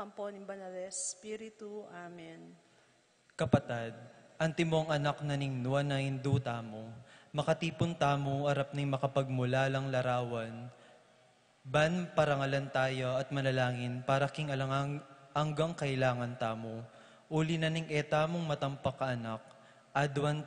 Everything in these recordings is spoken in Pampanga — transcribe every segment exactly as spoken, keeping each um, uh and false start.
ampo ning Banal a Espiritu. Amen. Kapatad, antimong anak na ning nuan a Indu tamu, makatipun tamu arap ning makapagmulalang larawan, ban parangalan taya at manalangin para king alang ang-, anggang kailangan tamu, uli na ning e tamung matampak a anak, aduan,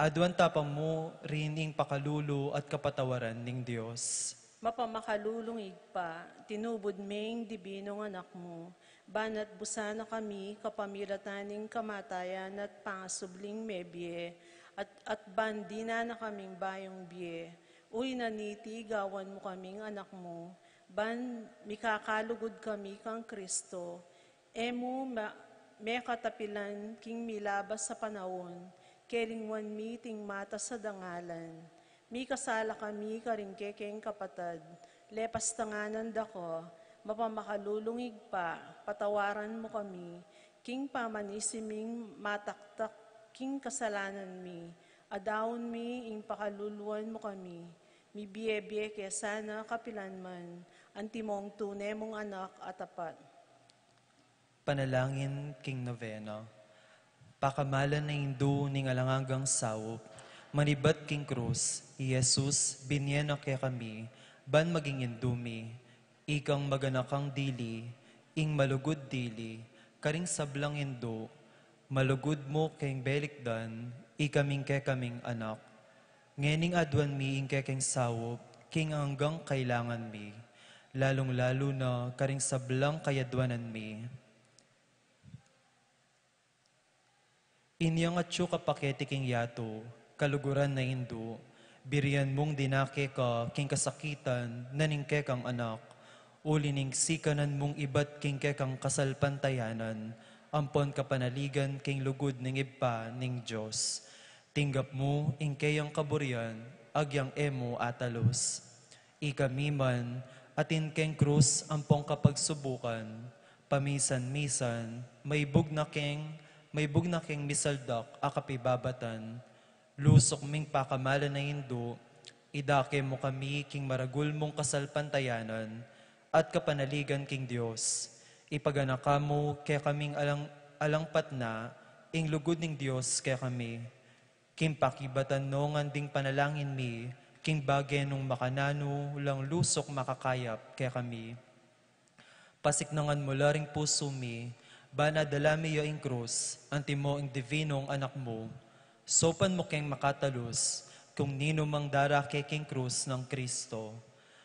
aduan ta pa mu rin ing pakalulu at kapatawaran ning Dios. Mapamakalulung Ibpa, tinubud me ing dibinung Anak mu, ban atbusan na kami kapamilatan ning kamatayan at pangasubling mebie, at, at ban dinan na kaming bayung bie. Uli na niti, gawan mu kaming anak mu, ban mikakalugud kami kang Kristo. E mu ma-, mekatapilan king milabas a panaun, kelingwan mi iting matas a dangalan. Mikasala kami karing kekeng kapatad, lepastanganan da ka, mapamakalulung Ibpa, patawaran mu kami, king pamanisi ming mataktak king kasalanan mi, adaun mi ing pakaluluan mu kami, mibie-bie ke sana kapilan man, antimong tune mung anak a tapat. Panalangin king novena. Pakamalan a Indu ning alang anggang saup, manibat king krus, i Jesus, binie na kekami, ban maging Indu mi, ikang maganakang dili, ing malugud dili, karing sablang Indu, malugud mu keng belikdan, ikaming kekaming anak. Ngening aduan mi ing kekeng saup, king anggang kailangan mi, lalung-lalu na karing sablang kayaduanan mi. Inyang atyu ka paketi king yatu, kaluguran a Indu, birian mung dinake ka king kasakitan na ning kekang anak, uli ning sikanan mung ibat king kekang kasalpantayanan, ampon kapanaligan king lugud ning Ibpa ning Dios. Tinggap mu ing keyang kaburian, agyang e mu atalus. Ikami man, atin keng krus ampong kapagsubukan, pamisan-misan, maibug na keng, maibug na keng misaldak a kapibabatan. Lusuk ming pakamalan a Indu, idake mu kami king maragul mung kasalpantayanan at kapanaligan king Dios. Ipaganaka mu kekaming alang, alang patna, ing lugud ning Dios kekami. King pakibatan no ngan ding panalangin mi, king bage nung makananu lang lusuk makakayap kekami. Pasiknangan mu la ring pusu mi, ban adala mi ya ing krus, antimo ing divinong Anak mu. Saupan mu keng makatalus, kung ninu mang darake king krus nang Kristo.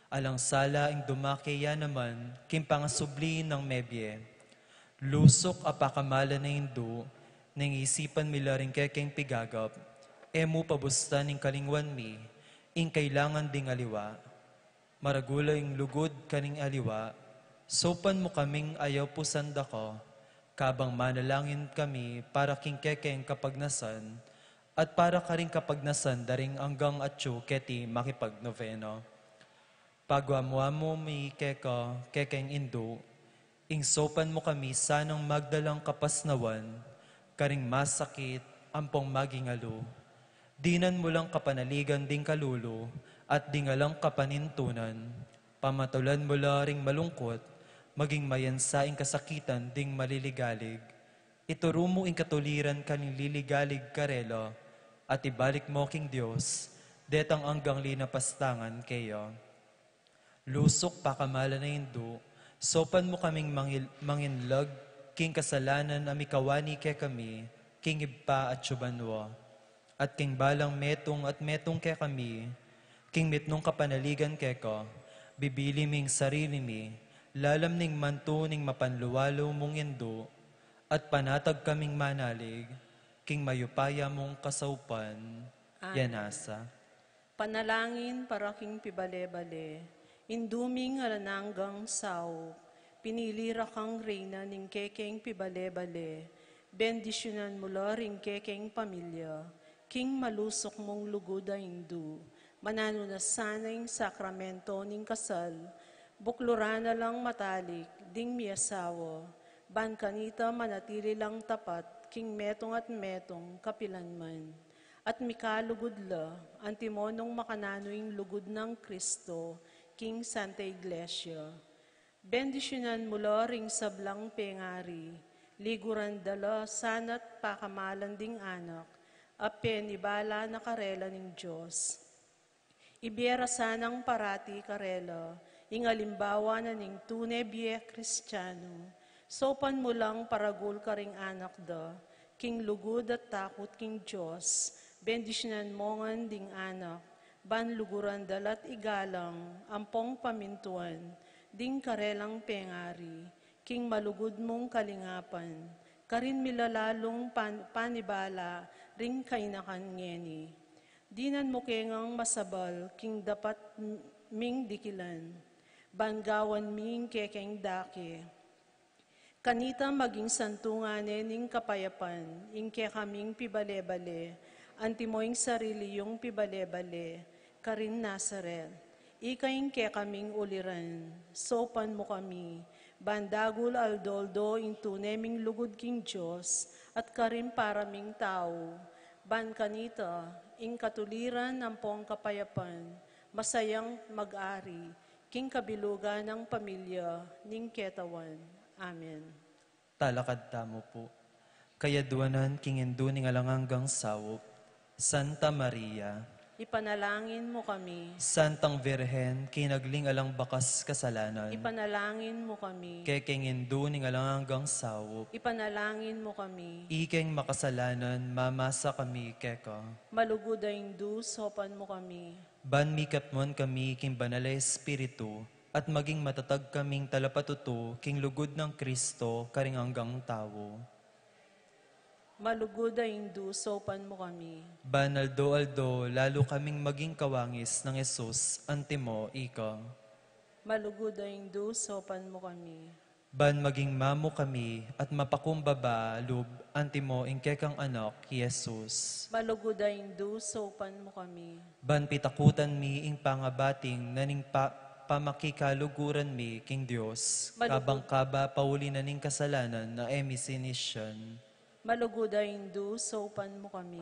Alang sala ing dumake ya naman, king pangasubli nang mebie. Lusuk a pakamalan a Indu, neng isipan mi la ring kekeng pigagap, e mu pabustan ing kalingwan mi, ing kailangan ding aliwa. Maragul a ing lugud karing aliwa, saupan mu kaming ayaw pusan da ka, kabang manalangin kami para king kekeng kapagnasan, at para karing kapagnasan da ring anggang atyu keti makipagnovena. Pagwamuamu mi keka, kekeng Indu, ing saupan mu kami sanang magdalang kapasnawan, karing masakit, ampong maging alu. Dinan mu lang kapanaligan ding kalulu, at ding alang kapanintunan. Pamatulan mu la ring malungkut, maging mayansa ing kasakitan ding maliligalig. Ituru mu ing katuliran karing liligalig karela, at ibalik mu king Dios, detang anggang linapastangan keya. Lusuk pakamalan a Indu, saupan mu kaming mangil-, manginlag, king kasalanan a mikawani kekami, king Ibpa atyu banua. At king balang metung at metung kekami, king mitmung kapanaligan keka, bibili ming sarili mi, lalam ning mantu ning mapanlualu mung Indu, at panatag kaming manalig, king mayupaya mung kasaupan. Amen. Yan asa. Panalangin para king pibale-bale. Indu ming alang anggang saup, pinili ra kang reyna ning kekeng pibale-bale, bendisyunan mu la ring kekeng pamilya, king malusuk mung lugud a Indu, mananu na sana ing sakramento ning kasal, bukluran na lang matalik ding miasawa, ban kanita manatili lang tapat king metung at metung kapilanman. At mikalugud la, antimo nung makananu ing lugud nang Kristo, king Santa Iglesia. Bendisyunan mu la ring sablang pengari, liguran da la sana't pakamalan ding anak, a penibala na karela ning Dios. Ibie ra sanang parati karela ing alimbawa na ning tune bie Kristiano. Saupan mu lang paragul karing anak da king lugud at takut king Dios. Bendisyunan mu ngan ding anak, ban luguran da la't igalang ampong pamintuan ding karelang pengari king malugud mung kalingapan, karin milalalung pan-, panibala ring kainakan ngeni. Dinan mu ke ngang masabal king dapat m-, ming dikilan, ban gawan mi ing kekeng dake. Kanita maging santungan ne ning kapayapan ing kekaming pibale-bale, antimo ing sarili yung pibale-bale karin Nazaret. Ika ing kekaming uliran, saupan mu kami, ban dagul aldo-aldo ing tune ming lugud king Dios, at karing para ming tau, ban kanita, ing katuliran ampong kapayapan, masayang mag-ari, king kabilugan nang pamilya ning ketawan. Amen. Talakad tamu pu. Kayaduanan king Indu ning alang anggang saup, Santa Maria. Ipanalangin mu kami. Santang Virgen, kinagling alang bakas kasalanan. Ipanalangin mu kami. Kekeng Indu ning alang anggang saup. Ipanalangin mu kami. Ikeng makasalanan, mamasa kami keka. Malugud a Indu, saupan mu kami. Ban mikatmuan kami king Banal a Espiritu, at maging matatag kaming talapatutu king lugud nang Kristo karing anggang tau. Malugud a Indu, saupan mu kami. Ban aldo-aldo, lalu kaming maging kawangis nang Jesus, antimo ika. Malugud a Indu, saupan mu kami. Ban maging mamu kami at mapakumbaba lub, antimo ing kekang Anak, Jesus. Malugud a Indu, saupan mu kami. Ban pitakutan mi ing pangabating na ning pa-, pamakikaluguran mi king Dios, Malugud. Kabang kaba pauli na ning kasalanan na e mi sinisian. Malugud a Indu, saupan mu kami.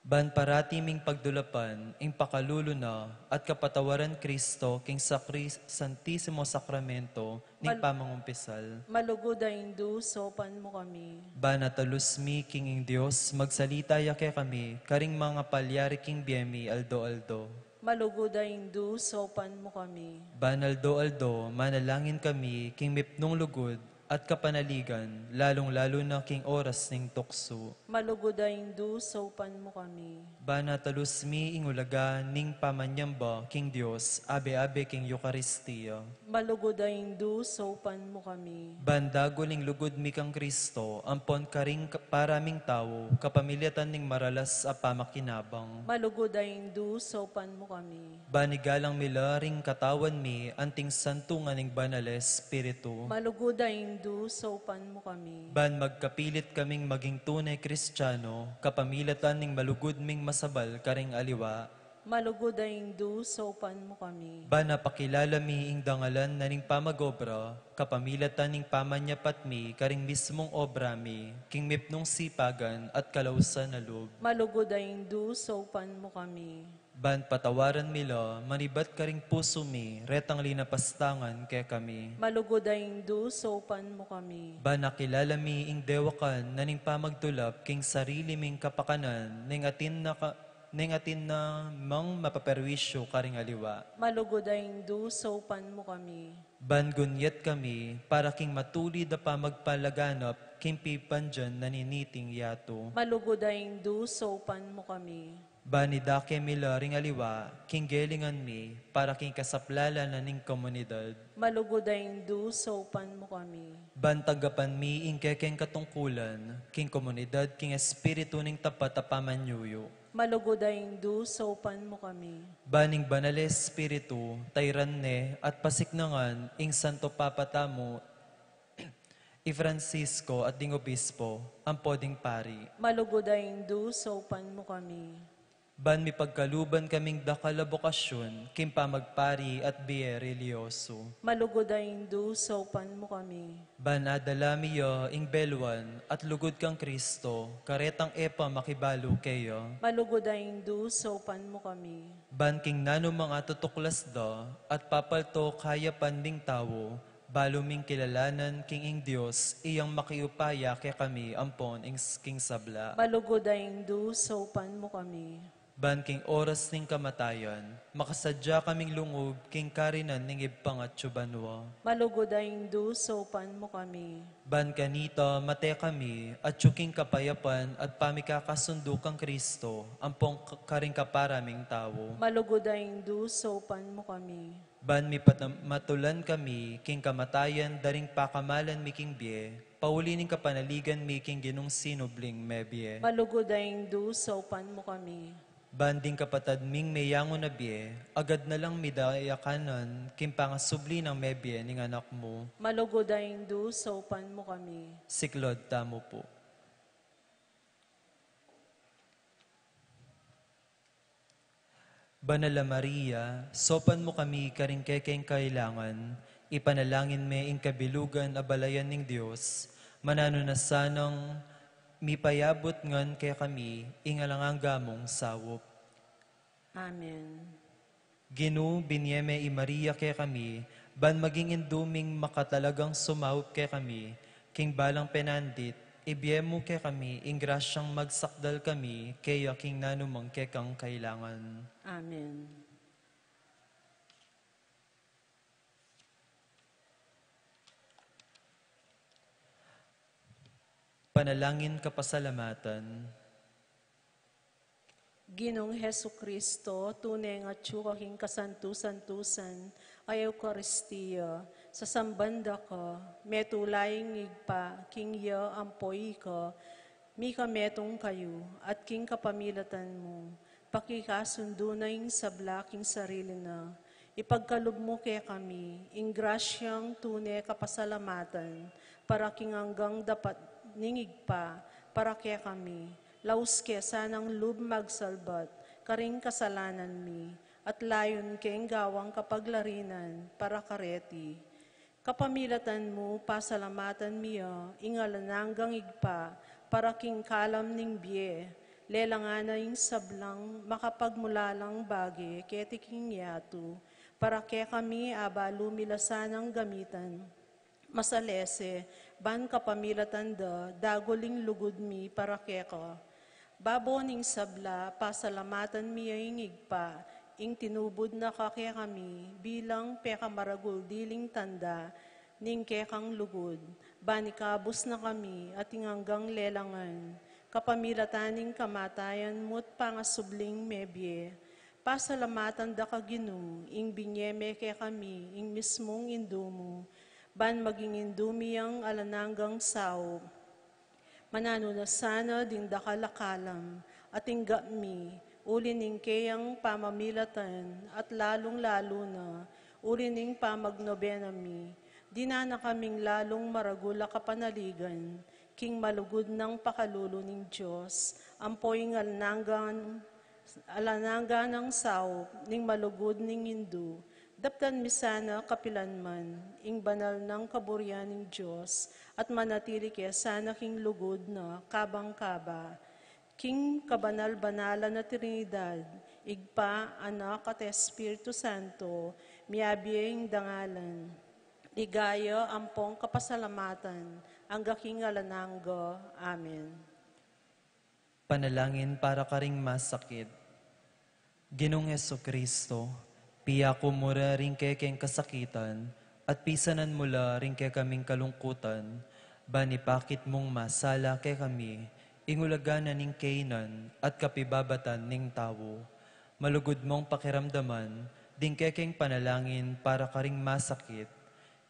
Ban parati ming pagdulapan ing pakalulu na at kapatawaran Kristo king sakri-, Santisimo Sakramento ning Mal-, pamangumpisal. Malugud a Indu, saupan mu kami. Ban atalus mi king ing Dios, magsalita ya kekami karing mangapalyari king bie mi aldo-aldo. Malugud a Indu, saupan mu kami. Ban aldo-aldo, manalangin kami king mipnung lugud at kapanaligan, lalung-lalu na king oras ning tuksu. Malugud a Indu, saupan mu kami. Ban atalus mi ing ulaga ning pamanyamba king Dios, abe-abe king Eukaristia. Malugud a Indu, saupan mu kami. Ban dagul ing lugud mi kang Kristo, ampon karing ka-, para ming tau, kapamilatan ning maralas a pamakinabang. Malugud a Indu, saupan mu kami. Ban igalang mi la ring katawan mi, anting santungan ning Banal a Espiritu. Malugud a Indu, saupan mu kami. Ban magkapilit kaming maging tune Kristiano, kapamilatan ning malugud ming masabal karing aliwa. Malugud a Indu, saupan mu kami. Ban apakilala mi ing dangalan na ning pamag-obra, kapamilatan ning pamanyapat mi karing mismung obra mi, king mipnung sipagan at kalausan a lub. Malugud a Indu, saupan mu kami. Ban patawaran mi la, manibat karing pusu mi, retang linapastangan kekami. Malugud a Indu, saupan mu kami. Ban akilala mi ing dewakan na ning pamagdulap king sarili ming kapakanan, neng atin na ka-, neng atin na mang mapaperwisyu karing aliwa. Malugud a Indu, saupan mu kami. Ban gunyat kami, para king matulid a pamagpalaganap, king pipandian na niniting yatu. Malugud a Indu, saupan mu kami. Ban idake mi la ring aliwa, king gelingan mi, para king kasaplalan na ning komunidad. Malugud a Indu, saupan mu kami. Ban tagapan mi ing kekeng katungkulan, king komunidad, king espiritu ning tapat a pamanyuyu. Malugud a Indu, saupan mu kami. Ban ing Banal a Espiritu, tairan ne at pasiknangan ing Santo Papa tamu, i Francisco at ding obispo, ampo ding pari. Malugud a Indu, saupan mu kami. Ban mipagkaluban kaming dakal a bokasyun, king pamagpari at bie relihiyosu. Malugud a Indu, saupan mu kami. Ban adala mi ya ing beluan at lugud kang Kristo, karetang e pa makibalu keya. Malugud a Indu, saupan mu kami. Ban king nanumang atutuklas da at papalto kayapan ding tau, Balu ming kilalanan king ing Dios, iyang makiupaya kekami ampon ing s-, king sabla. Malugud a Indu, saupan mu kami. Ban king oras ning kamatayan, makasadya kaming lungub king karinan ning Ibpang atsu banua. Malugud a Indu, saupan mu kami. Ban kanita, mate kami, atsu king kapayapan at pamikakasundu kang Kristo, ampon k-, karing kapara ming tau. Malugud a Indu, saupan mu kami. Ban mipata-, matulan kami king kamatayan da ring pakamalan mi king bie, pauli ning kapanaligan mi king Ginung sinubling mebie. Malugud a Indu, saupan mu kami. Ban ding kapatad ming meyangu na bie, agad na lang midayakanan king pangasubli nang mebie ning Anak mu. Malugud a Indu, saupan mu kami. Siklaud tamu pu. Banal a Maria, saupan mu kami karing kekeng kailangan, ipanalangin me ing kabilugan a balayan ning Dios, mananu na sanang mipayabut ngan kekami ing alang angga mung saup. Amen. Ginu, binie me i Maria kekami, ban maging indu ming makatalagang sumaup kekami, king balang penandit, ibie mu kekami ing grasyang magsakdal kami keya king nanumang kekang kailangan. Amen. Panalangin kapasalamatan. Ginung Jesucristo, tune ngang atsu ka king kasantu-santusan a Eukaristia, sasamban da ka, metula ing Ibpa king ya ampo ika, mika metung kayu, at king kapamilatan mu, pakikasundu na ing sabla king sarili na, ipagkalub mu kekami ing grasyang tune kapasalamatan para king anggang dapat ning Ibpa para kekami, laus ke sanang lub magsalbat karing kasalanan mi, at layun keng gawang kapaglarinan para kareti. Kapamilatan mu, pasalamatan mi ya ing alang anggang Ibpa, para king kalam ning bie, lelangan na ing sablang makapagmulalang bage keti king yatu, para kekami abalu mi la sanang gamitan masalese, ban kapamilatan da dagul ing lugud mi para keka. Babo ning sabla, pasalamatan mi ya ing Ibpa, ing tinubud na ka kekami bilang pekamaragul diling tanda ning kekang lugud, ban ikabus na kami at ing anggang lelangan, kapamilatan ning kamatayan mu't pangasubling mebie. Pasalamatan da ka, Ginu, ing binie me kekami ing mismung Indu mu, ban maging indu mi yang alang anggang saup. Mananu na sana ding dakal a kalam a tinggap mi, uli ning keyang pamamilatan, at lalung-lalu na, uli ning pamagnobena mi, dinan na kaming lalung maragul a kapanaligan, king malugud nang pakalulu ning Dios, ampo ing alang angga nang saup ning malugud ning Indu, daptan mi sana kapilan man ing banal nang kaburian ning Dios, at manatili ke sana king lugud na kabang kaba. King kabanal-banalan a Trinidad, Ibpa, Anak, at Espiritu Santo, miabie ing dangalan, ligaya, ampong kapasalamatan, angga king alang angga. Amen. Panalangin para karing masakit. Ginung Jesucristo, piyaku mu ra ring kekeng kasakitan, at pisanan mu la ring kekaming kalungkutan, ban ipakit mung masala kekami ing ulaga na ning kainan at kapibabatan ning tau. Malugud mung pakiramdaman ding kekeng panalangin para karing masakit,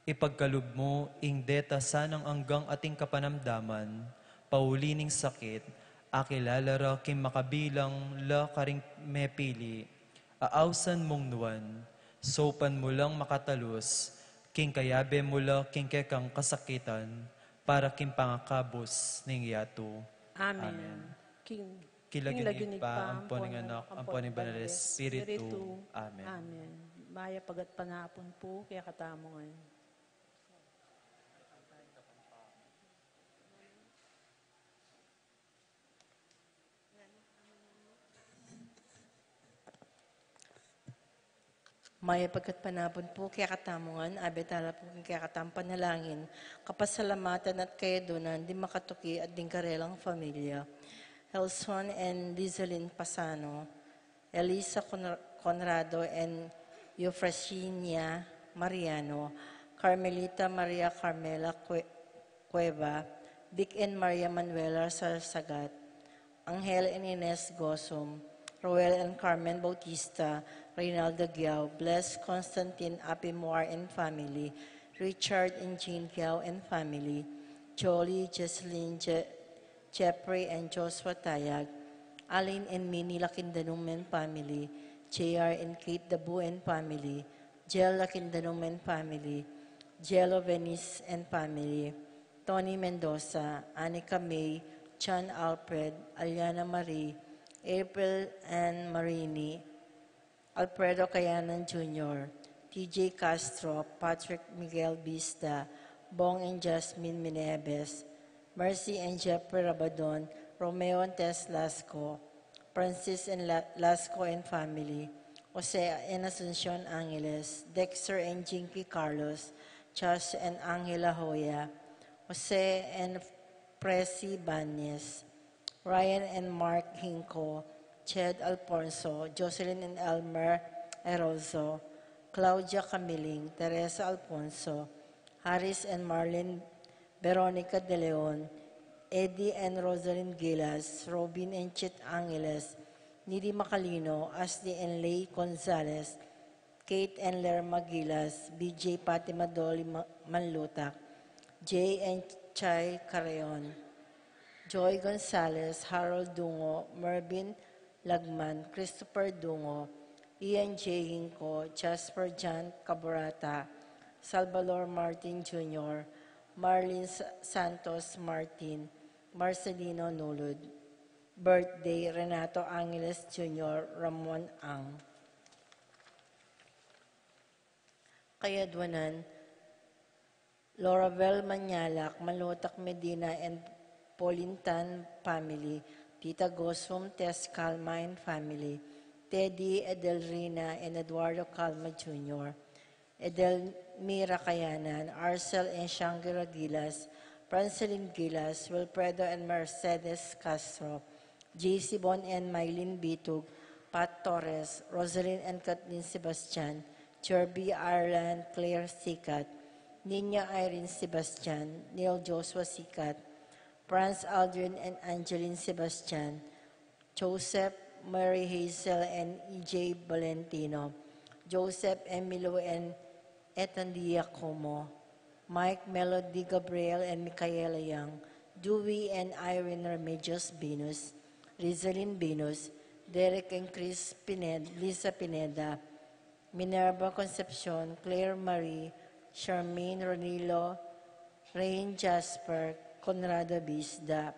ipagkalub mu ing deta sanang anggang ating kapanamdaman, pauli ning sakit, akilala ra king makabilang la karing mepili, aausan mung nuan, saupan mu lang makatalus, king kayabe mu la king kekang kasakitan, para king pangakabus ning yatu. Amen. Amen. King, king lagyu ning Ibpa, ampo ning Anak, ampo ning Banal a Espiritu. Amen. Amen. Mayap a gatpanapun pu kekatamu ngan. Mayap a pagkatpanapun pu kekatamu ngan, abe tala pu kekatamu panalangin, kapasalamatan at kayadunan, ding makatuki at ding karelang familia. Elson and Lizalyn Pasano, Elisa Conra-, Conrado and Eufrasinia Mariano, Carmelita Maria Carmela Cue-, Cueva, Vic and Maria Manuela Sarsagat, Angel and Ines Gosum, Roel and Carmen Bautista, Reynaldo Giao, Bless Constantine Apimwar and family, Richard and Jean Giao and family, Jolie, Jesselyn, Je-, Jeffrey and Joshua Tayag, Alin and Minnie Lakindanum and family, J R and Kate Dabu and family, Jel Lakindanum and family, Jello Venice and family, Tony Mendoza, Anika May, John Alfred, Aliana Marie, April Ann Marini, Alfredo Kayanan Junior, T J Castro, Patrick Miguel Vista, Bong and Jasmine Minebes, Mercy and Jeffrey Rabadon, Romeo and Tess Lasco, Francis and La-, Lasco and family, Jose and Asuncion Angeles, Dexter and Jinky Carlos, Charles and Angela Hoya, Jose and Presi Banes, Ryan and Mark Hinco, Ched Alfonso, Jocelyn and Elmer Erozo, Claudia Camiling, Teresa Alfonso, Harris and Marlene, Veronica De Leon, Eddie and Rosalind Gilas, Robin and Chit Angeles, Nidi Macalino, Ashley and Lay Gonzalez, Kate and Lerma Gilas, B J Fatima Dolly Ma-, Manlutak, Jay and Chai Carreon, Joy Gonzalez, Harold Dungo, Mervin Lagman, Christopher Dungo, Ian J Hinco, Jasper John Caburata, Salvador Martin Junior, Marlene Sa-, Santos Martin, Marcelino Nulud. Birthday, Renato Angeles Junior, Ramon Ang. Kayadwanan, Loravel Manyalak, Malutak Medina and Polintan family, Tita Gosum, Tess Calma and family, Teddy, Edelrina and Eduardo Calma Junior, Edelmira Kayanan, Arcel and Shangri Gilas, Francelin Gilas, Wilfredo and Mercedes Castro, J C Bon and Mylene Bitug, Pat Torres, Rosalyn and Kathleen Sebastian, Jerby Ireland, Claire Sikat, Nina Irene Sebastian, Neil Joshua Sikat, Franz Aldrin and Angeline Sebastian, Joseph, Mary Hazel and E J Valentino, Joseph, Emilio and Ethan Diacomo, Mike, Melody, Gabriel and Micaela Young, Dewey and Irene Remedios Venus, Rizalin Venus, Derek and Chris Pineda, Lisa Pineda, Minerva Concepcion, Claire Marie, Charmaine, Ronilo, Rain Jasper, Conrado Bisda,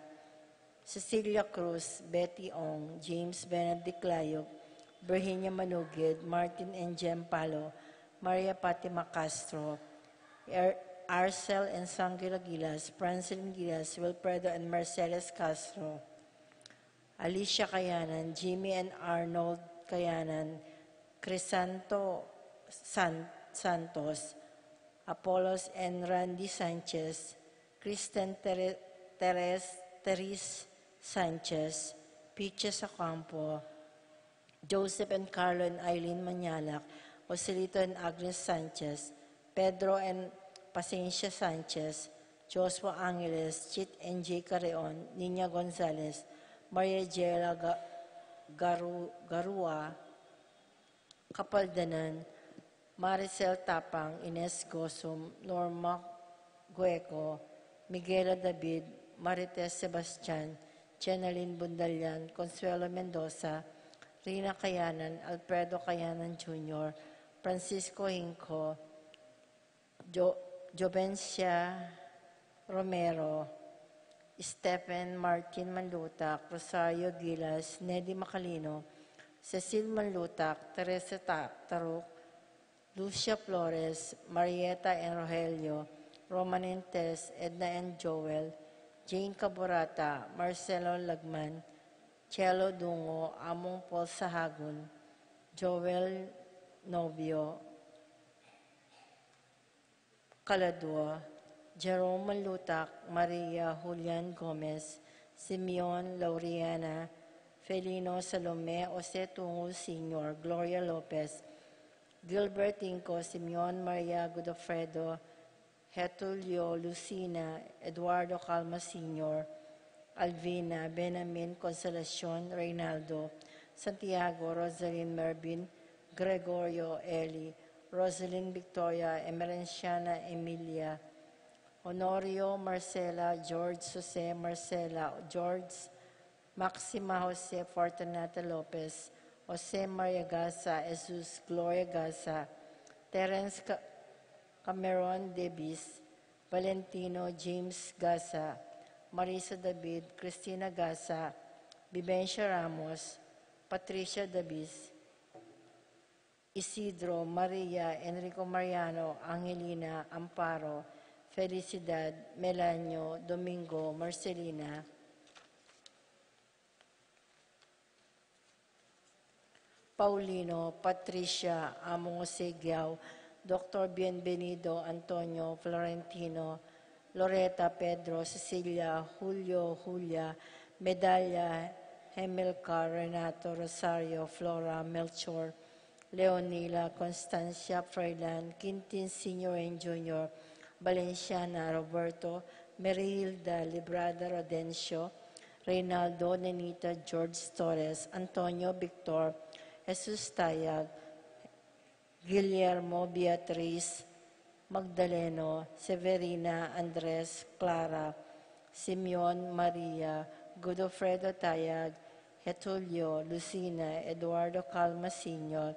Cecilia Cruz, Betty Ong, James Benedict Layog, Virginia Manugid, Martin and Jem Palo, Maria Fatima Castro, Er-, Arcel and Sangila Gilas, Francine Gilas, Wilfredo and Mercedes Castro, Alicia Kayanan, Jimmy and Arnold Kayanan, Crisanto San-, Santos, Apollos and Randy Sanchez, Kristen Tere-, Teres, Teres Sanchez, Piches Ocampo, Joseph and Carlo and Eileen Manyalak, Joselito and Agnes Sanchez, Pedro and Pacencia Sanchez, Joshua Angeles, Chit and Jay Carreon, Nina Gonzalez, Maria Jela Ga-, Garu-, Garua, Kapaldanan, Maricel Tapang, Ines Gosum, Norma Gueco, Miguela David, Marites Sebastian, Jenalyn Bundalian, Consuelo Mendoza, Rina Kayanan, Alfredo Kayanan Junior, Francisco Hinco, Jo-, Jovencia Romero, Stephen Martin Manlutak, Rosario Gilas, Nedy Macalino, Cecil Manlutak, Teresa Ta-, Taruk, Lucia Flores, Marieta and Rogelio, Roman and Tess, Edna and Joel, Jane Caburata, Marcelo Lagman, Chelo Dungo, Among Paul Sahagun, Joel Novio Caladua, Jerome Manlutak, Maria Julian Gomez, Simeon Lauriana, Felino Salome, Jose Tungul Senior, Gloria Lopez, Gilbert Inco, Simeon Maria Godofredo, Getulio Lucina, Eduardo Calma Senior, Alvina, Benamin, Consolacion, Reynaldo, Santiago, Rosalyn, Mervin, Gregorio, Eli, Rosalyn, Victoria, Emerenciana, Emilia, Honorio, Marcela, George, Jose, Marcela, George, Maxima, Jose, Fortunata Lopez, Jose Maria Gasa, Jesus, Gloria Gasa, Terence Ca-, Cameron Davis, Valentino James Gasa, Marisa David, Cristina Gasa, Vivencia Ramos, Patricia Davis, Isidro, Maria, Enrico Mariano, Angelina, Amparo, Felicidad, Melanio, Domingo, Marcelina, Paulino, Patricia, Among Jose Giao, Doctor Bienvenido, Antonio, Florentino, Loreta, Pedro, Cecilia, Julio, Julia, Medalla, Hemilcar, Renato, Rosario, Flora, Melchor, Leonila, Constancia, Froilan, Quintin Senior and Junior, Valenciana, Roberto, Merihilda, Librada, Rodencio, Reynaldo, Nenita, George Torres, Antonio, Victor, Jesus Tayag, Guillermo, Beatriz, Magdaleno, Severina, Andres, Clara, Simeon, Maria, Godofredo Tayag, Getulio, Lucina, Eduardo Calma Senior,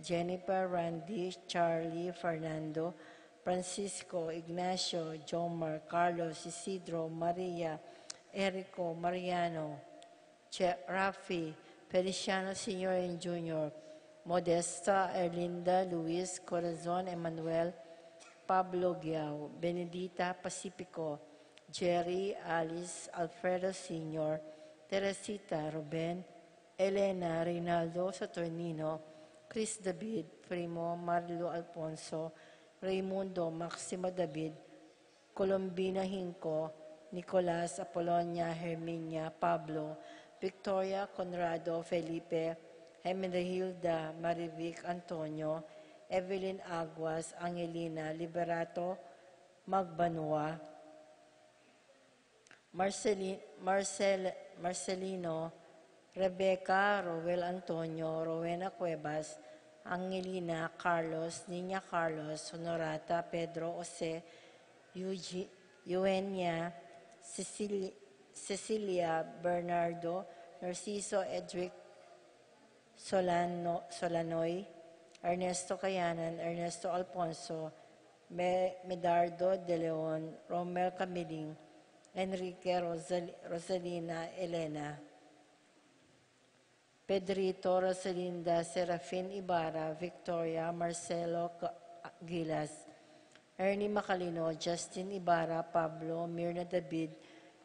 Jennifer, Randy, Charlie, Fernando, Francisco, Ignacio, Jomar, Carlos, Isidro, Maria, Erico, Mariano, Che-, Rafi, Feliciano Senior and Junior, Modesta, Erlinda, Luis, Corazon, Emmanuel, Pablo Giao, Benedita, Pacifico, Jerry, Alice, Alfredo Senior, Teresita, Ruben, Elena, Reynaldo, Saturnino, Chris David, Primo, Marlo Alfonso, Raymundo, Maxima David, Colombina Hinco, Nicolas, Apolonia, Herminia, Pablo, Victoria, Conrado, Felipe, Hermenegilda, Marivic, Antonio, Evelyn Aguas, Angelina, Liberato, Magbanua, Marceli-, Marcel-, Marcelino, Rebecca, Roel Antonio, Rowena Cuevas, Angelina, Carlos, Niña Carlos, Honorata, Pedro, Jose, Euge-, Eugenia, Cecil-, Cecilia, Bernardo, Narciso, Edric, Solano-, Solanoy, Ernesto Cayanan, Ernesto Alfonso, Me-, Medardo de Leon, Romel Camiling, Enrique, Rosal-, Rosalina, Elena, Pedrito, Rosalinda, Serafin Ibarra, Victoria, Marcelo Ca-, Gilas, Ernie Macalino, Justin Ibarra, Pablo, Mirna David,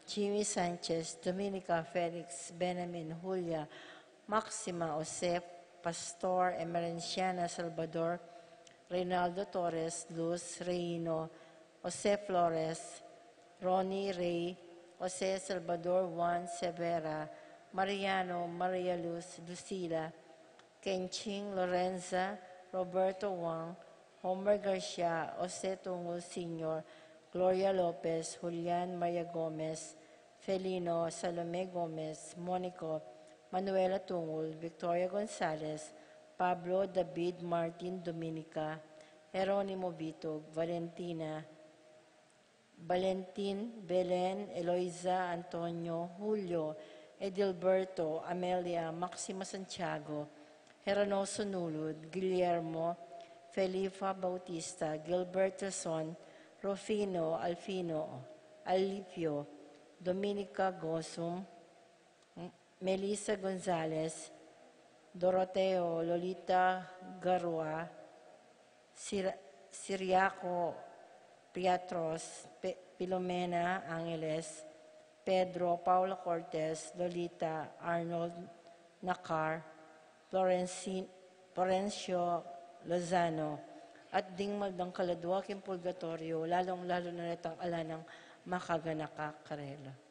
Jimmy Sanchez, Dominica, Felix, Benamin, Julia, Maxima, Joseph, Pastor, Emerenciana, Salvador, Reynaldo Torres, Luz, Reino, Jose Flores, Ronnie Rey, Jose Salvador, Juan Severa, Mariano, Maria Luz, Lucila, Kenching, Lorenza, Roberto Wang, Homer Garcia, Jose Tungul Senior, Gloria Lopez, Julian Maria Gomez, Felino, Salome Gomez, Monico, Manuela Tungul, Victoria Gonzalez, Pablo, David, Martin, Dominica, Jeronimo Vitug, Valentina, Valentin, Belen, Eloisa, Antonio, Julio, Edilberto, Amelia, Maxima Santiago, Heranoso Nulud, Guillermo, Felifa Bautista, Gilbert Rason, Rufino, Alfino, Alipio, Dominica Gosum, Melissa Gonzalez, Doroteo, Lolita Garua, Sir-, Siriaco Piatros, Pe-, Filomena Angeles, Pedro, Paula Cortez, Lolita, Arnold Nacar, Florenci-, Florencio Lozano, at ding magdang kaladua king purgatoryo, lalong-lalo na retang ala nang makaganaka karela.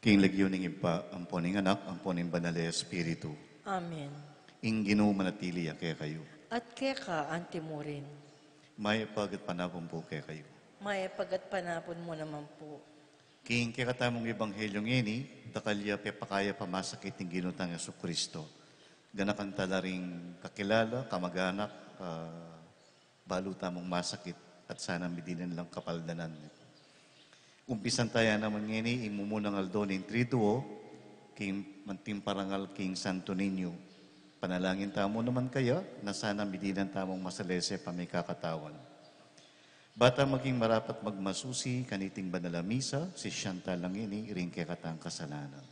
King lagyu ning Ibpa, ampo ning Anak, ampo ning Banal a Espiritu. Amen. Ing Ginu manatili ya kekayu. At keka antimurin. Mayap a gatpanapun pu kekayu. Mayap a gatpanapun mu naman pu. King kekatamung ebanghelyu ngeni, dakal ya pepakayap a masakit ing Ginu tang Jesucristo. Ganakan tala ring kakilala, kamaganak, ah, balu tamung masakit at sana midinan lang kapaldanan. Umpisan taya naman ngeni ing mumunang aldo ning Triduo, king manting parangal king Santo Niño. Panalangin tamu naman kaya, na sana midinan tamung masalese pamikakatawan. Bata maging marapat magmasusi, kaniting banal a misa, sisian tala ngeni, ring kekatang kasalanan.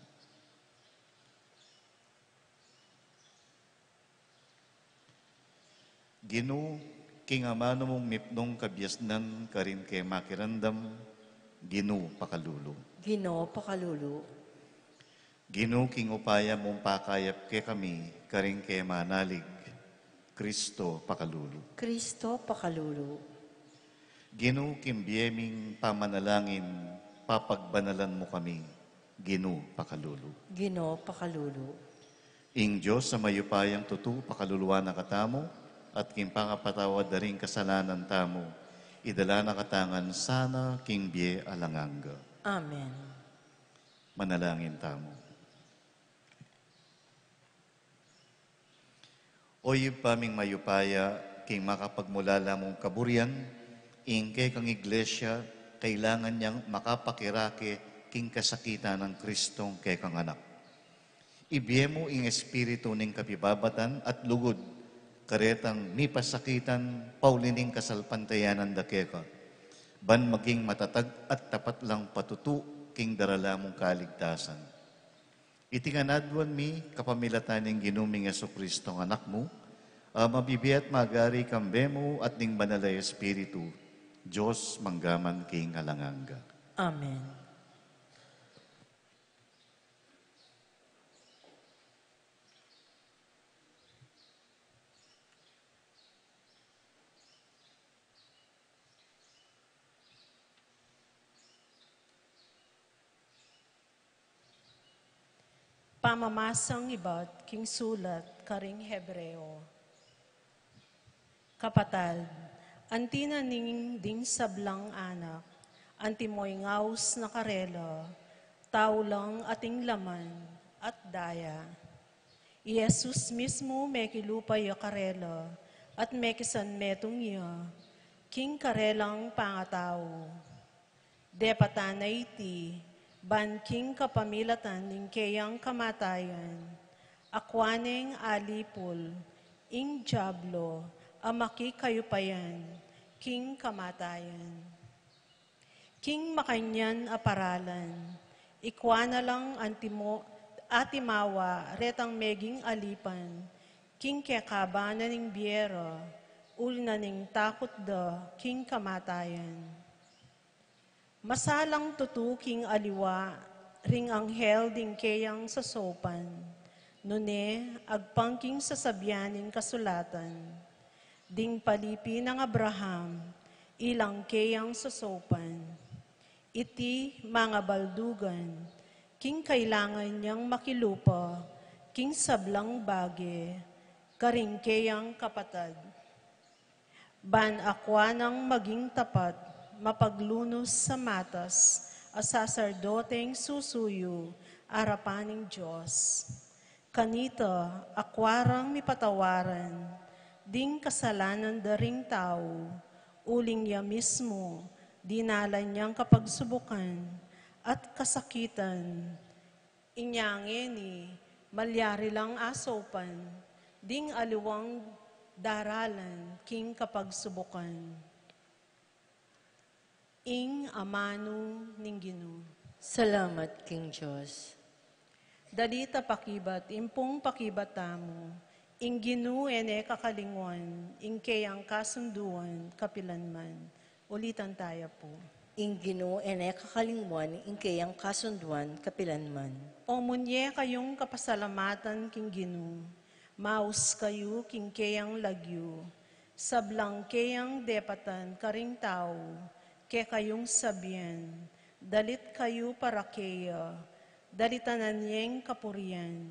Ginu, king amanu mung mipnung kabiasnan karin ke makiramdam, Ginu pakalulu. Ginu pakalulu. Ginu, king upaya mung pakayap kekami karin ke manalig, Kristo pakalulu. Kristo pakalulu. Ginu, king bie ming pamanalangin, papagbanalan mu kami, Ginu pakalulu. Ginu pakalulu. Ing Dios a mayupayang tutu pakaluluan na katamu, at king pangapatawad da ring kasalanan tamu, idala na katamu ngan sana king bie alang angga. Amen. Manalangin tamu. O Ibpa ming mayupaya, king makapagmulala mung kaburian, ing kekang Iglesia, kailangan yang makapakirake king kasakitan nang Kristong kekang Anak. Ibie mu ing espiritu ning kapibabatan at lugud, karetang mipasakitan pauli ning kasalpantayanan da keka, ban maging matatag at tapat lang patutu king darala mung kaligtasan. Iti ngan aduan mi kapamilatan ning Ginu ming Jesucristo a Anak mu, a mabibie at magari kambe mu at ning Banal a Espiritu, Dios mangga man king alang angga. Amen. Pamamasang ibat king sulat karing Hebreo. Kapatad, anti na ning ding sablang anak, antimo ing aus na karela, tau lang ating laman at daya. I Jesus mismu mekilupa ya karela, at mekisanmetung ya king karelang pangatau. Depatan na iti, ban king kapamilatan ning keyang kamatayan, akua neng alipul ing Diablo a makikayupayan king kamatayan. King makanyan a paralan, ikua na lang antimo-, atimawa retang meging alipan king kekaban na ning bie ra, uli na ning takut da king kamatayan. Masalang tutu king aliwa ring anghel ding keyang sasaupan, nune agpang king sasabian ning kasulatan, ding palipi nang Abraham, ilang keyang sasaupan. Iti mangabaldugan, king kailangan yang makilupa king sablang bage karing keyang kapatad. Ban akua nang maging tapat, mapaglunus a matas, a sasardoteng susuyu arapan ning Dios. Kanita, akua rang mipatawaran ding kasalanan da ring tau, uling ya mismu dinalan yang kapagsubukan at kasakitan. Inya ngeni, malyari lang asaupan ding aliwang daralan king kapagsubukan. Ing amanu ning Ginu. Salamat king Dios. Dalit a pakibat, impung pakibat tamu, ing Ginu e ne kakalingwan ing keyang kasunduan kapilanman. Ulitan taya pu. Ing Ginu e ne kakalingwan ing keyang kasunduan kapilanman. O munye kayung kapasalamatan king Ginu, maus kayu king keyang lagyu, sablang keyang depatan karing tau, kekayung sabian, dalit kayu para keya, Dalitanan yeng kapurian.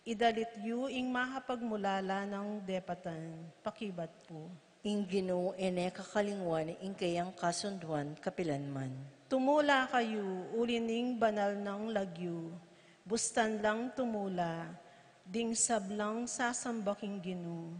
Idalit yu ing makapagmulala nang depatan. Pakibat pu. Ing Ginu e ne kakalingwan ing keyang kasunduan kapilanman. Tumula kayu uli ning banal nang lagyu, bustan lang tumula, ding sablang sasamba king Ginu,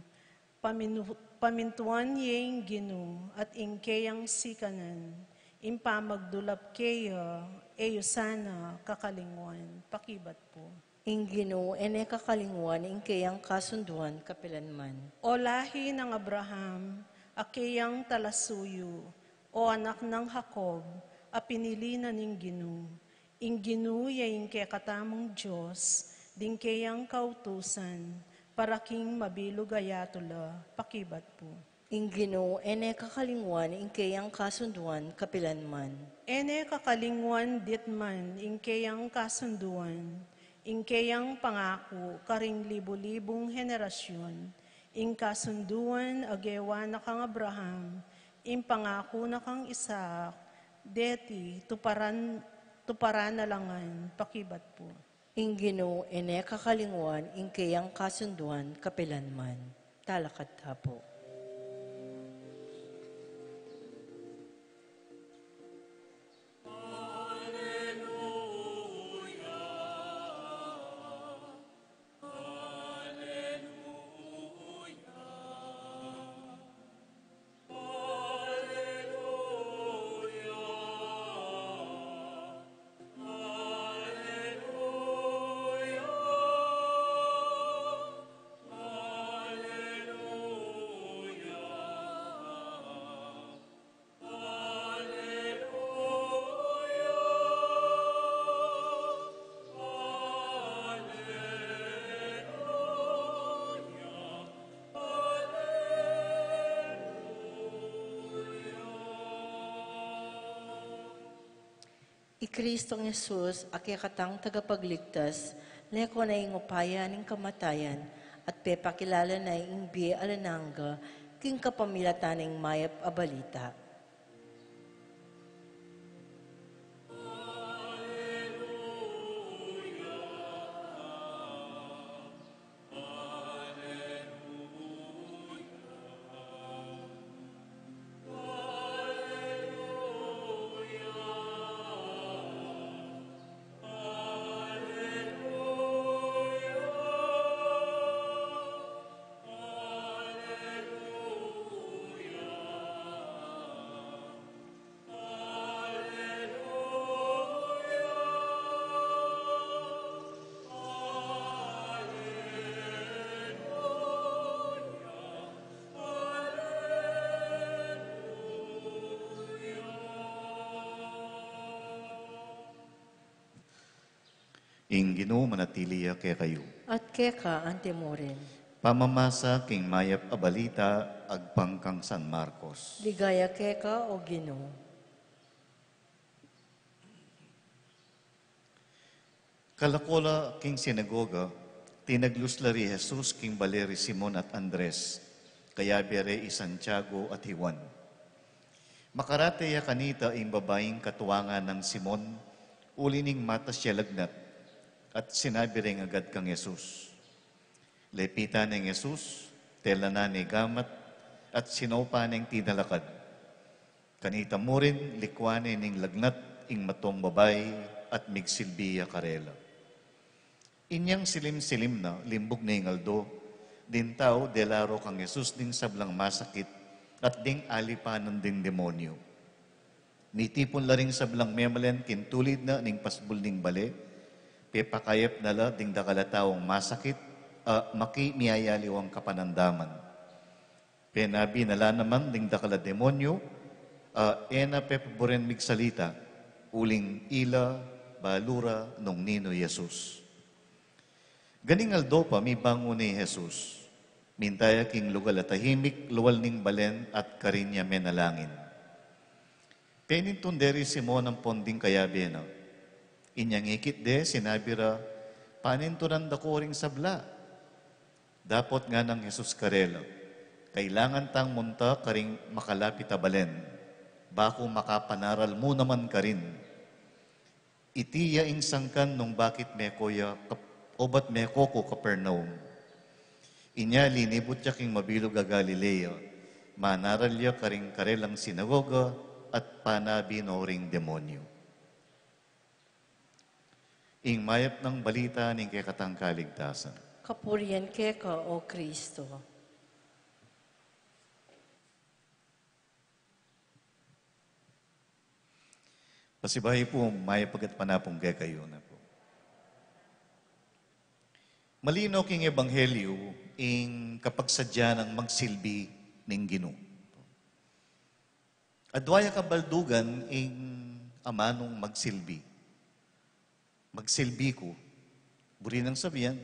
paminu-, pamintuan ye ing Ginu at ing keyang sikanan, ing pamagdulap keya, e yu sana kakalingwan. Pakibat pu. Ing Ginu e ne kakalingwan ing keyang kasunduan kapilanman. O lahi nang Abraham, a keyang talasuyu, o anak nang Jacob, a pinili na ning Ginu. Ing Ginu ya ing kekatamung Dios, ding keyang kautusan, para king mabilug a yatu la. Pakibat pu. Ing Ginu e ne kakalingwan ing keyang kasunduan kapilanman. E ne kakalingwan ditman ing keyang kasunduan, ing keyang pangaku karing libu-libung henerasyun, ing kasunduan a gewa na kang Abraham, ing pangaku na kang Isaac, deti tuparan, tuparan na la ngan. Pakibat pu. Ing Ginu e ne kakalingwan ing keyang kasunduan kapilanman. Talakad ta pu. I Kristong Jesus, a kekatang tagapagligtas, leko na ing upaya ning kamatayan, at pepakilala na ing bie alang angga, king kapamilatan ning mayap a balita. Ing Ginu manatili ya kekayu. At keka antimurin. Pamamasa king mayap a balita agpang kang San Marcos. Ligaya keka, O Ginu. Kalako la king sinagoga, tinaglus la ri Jesus king bale ri Simon at Andres, kayabe re i Santiago at i Juan. Makarate ya kanita ing babaing katuangan nang Simon, uli ning matas ya lagnat, at sinabi reng agad kang Jesus. Lepitan neng Jesus, telanan ne gamat, at sinaupan neng tinalakad. Kanita mu rin, likuan ne ning lagnat ing matong babai at migsilbi ya karela. Inyang silim-silim na, limbug ne ing aldo, ding tau dela ro kang Jesus ding sablang masakit at ding alipanan ding demonyu. Mitipun la ring sablang memalen king tulid na ning pasbul ning bale, pepakayap na la ding dakal a taung masakit, a maki miyayaliwang kapanandaman. Penabi na la naman ding dakal a demonyu, a e na pepaburen migsalita, uling ila balu ra nung ninu i Jesus. Ganing aldo pa, mibangun ne i Jesus. Minta ya king lugal a tahimik, lual ning balen at karin ya menalangin. Penintun de ri Simon ampon ding kayabe na. Inyang ikit de, sinabi ra, panintunan da ko ring sabla. Dapot nganang Jesus karela, kailangan tang munta karing makalapit a balen, baku makapanaral mu naman karin. Iti ya ing sangkan nung bakit meko ya kap-, obat meko ku Capernaum. Inya linibut ya king mabilug a Galilea, manaral ya karing karelang sinagoga at panabi no ring demonyo. Ing mayap nang balita ning kekatang kaligtasan. Kapurian keka, O Kristo. Pasibayu pu, mayap a gatpanapun kekayu na pu. Malino king ebanghelyu ing kapagsadya nang magsilbi ning Ginu. Adwa ya kabaldugan ing amanung magsilbi. Magsilbi ku. Buri nang sabian,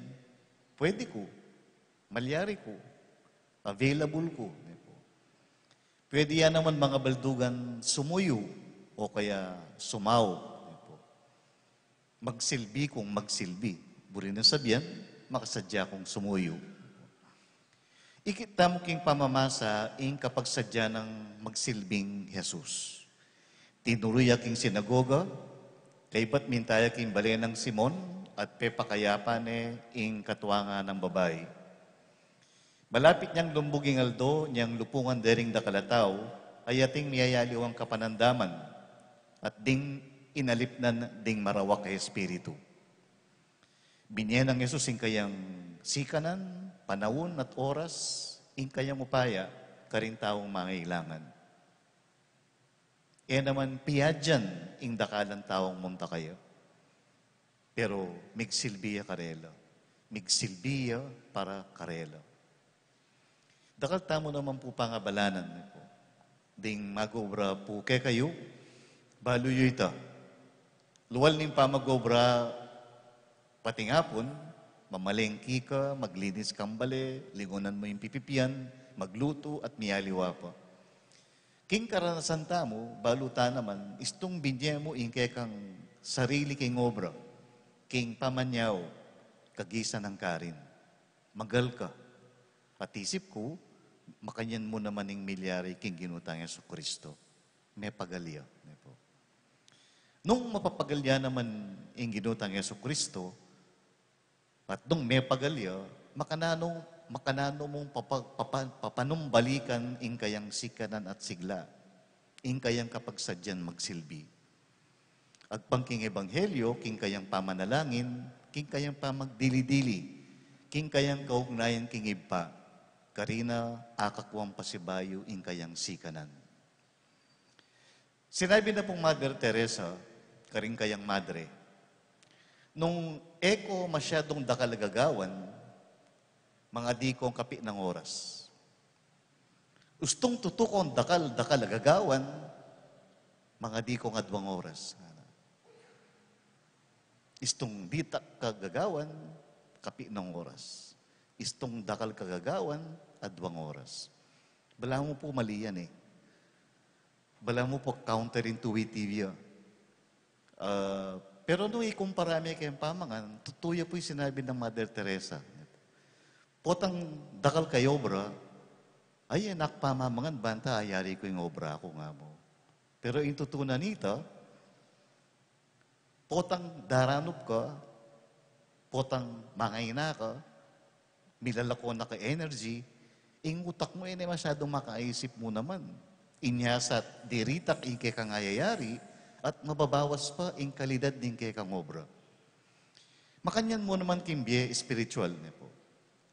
pwede ku, malyari ku, available ku. Pwede ya naman mangabaldugan sumuyu o kaya sumau. Magsilbi kung magsilbi. Buri nang sabian, makasadya kung sumuyu. Ikit tamu king pamamasa ing kapagsadya nang magsilbing Jesus. Tinuru ya king sinagoga, kaybat minta ya king bale nang Simon, at pepakayapan ne ing katuangan nang babai. Malapit nyang lumbug ing aldo, nyang lupungan dering dakal a tau, ay ating miyayaliwang kapanandaman, at ding inalipnan ding marawak a espiritu. Binye nang Jesus ing kayang sikanan, panaun at oras, ing kayang upaya, karing taung mangailangan. E naman piyadyan ing dakalan taung munta kaya. Pero migsilbi ya karela. Migsilbi ya para karela. Dakal tamu naman pu pangabalanan, ne pu. Ding mag-obra pu kekayu, balu yu ita. Lual ning pamag-obra, pating apun, mamalengki ka, maglinis kang bale, lingunan mu ing pipipian, maglutu, at miyaliwa pa. King karanasan tamu, balu ta naman, istung binye mu ing kekang sarili king obra, king pamanyau, kagisan nang karin. Magal ka. At isip ku, makanyan mu naman ing milyari king Ginu tang Jesucristo. Mepagal ya, ne pu. Nung mapapagal ya naman ing Ginu tang Jesucristo, at nung mepagal ya, makananu, makananu mung papa-, papa-, papanumbalikan ing kayang sikanan at sigla, ing kayang kapagsadyan magsilbi. Agpang king ebanghelyo, king kayang pamanalangin, king kayang pamagdili-dili, king kayang kaugnayan king Ibpa, karina akakwang pasibayu ing kayang sikanan. Sinabi na pung Mother Teresa, karing kayang madre, nung e ko masyadung dakal a gagawan, mangadi kong kapi nang oras. Ustung tutu kong dakal-dakal a gagawan, mangadi kong adwang oras. Istung ditak ka gagawan, kapi nang oras. Istung dakal ka gagawan, adwang oras. Balamu pu mali yan e. Balamu pu counterintuitive ya. Ah, pero nung ikumpara me keng pamangan, tutu ya pu ing sinabi nang Mother Teresa. Potang dakal kayong obra, ay, e na ku pamamangan banta ayari ku ing obra ku, nga mu. Pero ing tutu na nita, potang daranup ka, potang mangaina ka, milalako na ka energy, ing utak mu e ne masyadung makaisip mu naman. Inya sa diritak ing kekang ayayari, at mababawas pa ing kalidad ning kekang obra. Makanyan mu naman king bie espiritual, ne pu.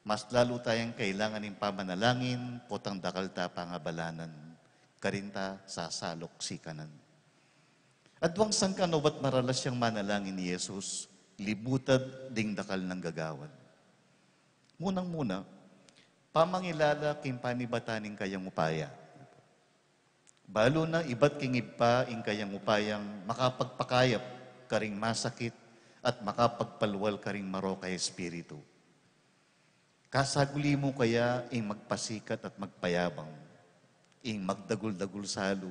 Mas lalu tayang kailangan ing pamanalangin, potang dakal ta pangabalanan, karin ta sasaluk sikanan. Adwang sangkan obat maralas yang manalangin i Jesus, libutad ding dakal nang gagawan. Munang-muna, pamangilala king panibatan ning kayang upaya. Balu na ibat king Ibpa ing kayang upayang makapagpakayap karing masakit at makapagpalual karing marok a espiritu. Kasaguli mu kaya ing magpasikat at magpayabang, ing magdagul-dagul salu,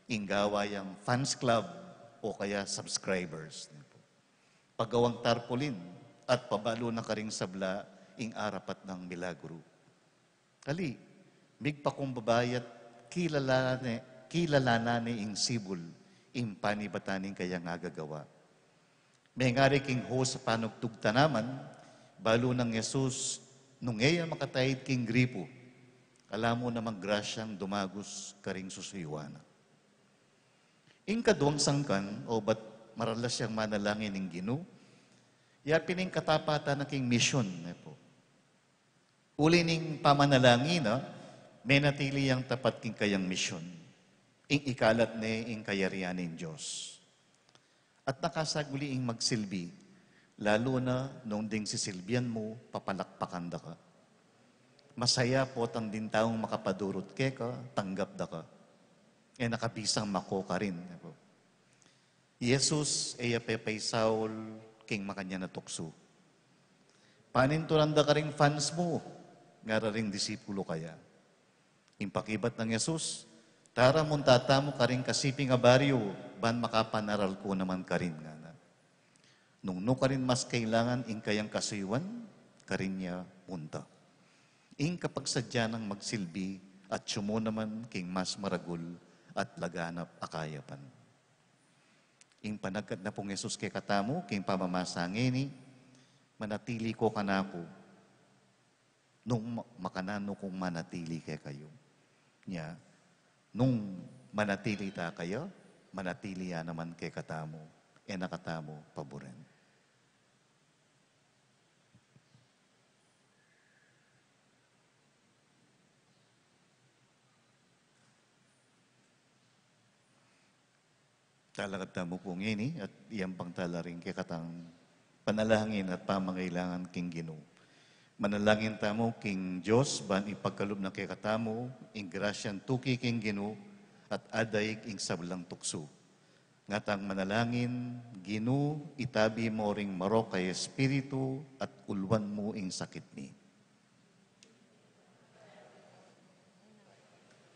ing gawa yang fans club o kaya subscribers. Pagawang tarpaulin at pabalu na karing sabla ing arapat nang milagru. Ali, migpakumbaba ya't kilala ne, kilala na ne ing sibul, ing panibatan ning kayang agagawa. Mengari king host a panugtug ta naman, balu nang Jesus, nung e ya makataid king gripu, ala mu namang grasyang dumagus karing susuyuan na. Ing kaduang sangkan, o bat maralas yang manalangin ing Ginu, ya pin ing katapatan na king misyon, ne po. Uli ning pamanalangin na, menatili yang tapat king kayang misyon. Ing ikalat ne ing kayarian ning Dios. At nakasaguli ing magsilbi, lalu na nung ding sisilbian mu, papalakpakan da ka. Masaya potang ding taung makapadurut keka, tanggap da ka. E na ka bisang mako karin. I Jesus, e ya pepaisaul king makanyan a tuksu. Paninturan da karing fans mu, ngara ring disipulu ka ya. Ing pakibat nang Jesus, tara munta tamu karing kasiping a baryu, ban makapanaral ku naman karin, ngana. Nung nu karin mas kailangan ing kayang kasuyuan, karin ya munta. Ing kapagsadya nang magsilbi, atyu mu naman king mas maragul at laganap a kayapan. Ing panagkat na pung Jesus kekatamu, king pamamasa ngeni, manatili ko kanaku, nung ma-, makananu kung manatili kekayu. Nya, nung manatili ta kaya, manatili ya naman kekatamu, e na katamu paburen. Talakad tamu pu ngeni at iyampang tala ring kekatang panalangin at pamangailangan king Ginu. Manalangin tamu king Dios ban ipagkalub na kekatamu ing grasyang tuki king Ginu at adaig ing sablang tuksu. Ngatang manalangin, Ginu, itabi mo ring marok a espiritu at uluan mu ing sakit mi.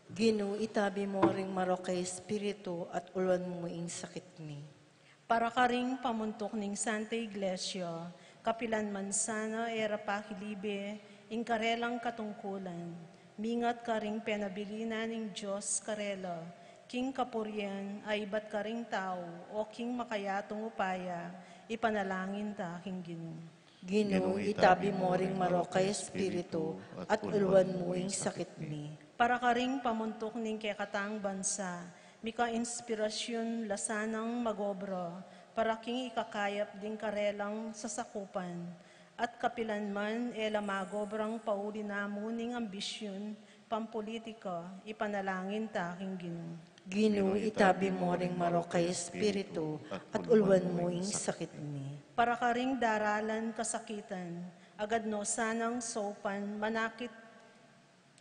Ginu, itabi mo ring marok a espiritu at uluan mu ing sakit mi. Para karing pamuntuk ning Santa Iglesia, kapilan man sana e ra pakilibe ing karelang katungkulan, mingat karing penabilin na ning Dios karela, king kapurian a ibat karing tau, o king makayatung upaya, ipanalangin ta king Ginu. Ginu, itabi mo ring marok a espiritu, at uluan mu ing sakit mi. Para karing pamuntuk ning kekatang bansa, mika inspirasyun la sanang magobra, para king ikakayap ding karelang sasakupan, at kapilan man e la magobrang pauli na mu ning ambisyun, pampulitika, ipanalangin ta king Ginu. Ginu, itabi mo ring marok a espiritu, at uluan mu ing sakit mi. Para karing daralan kasakitan, agad no sanang saupan manakit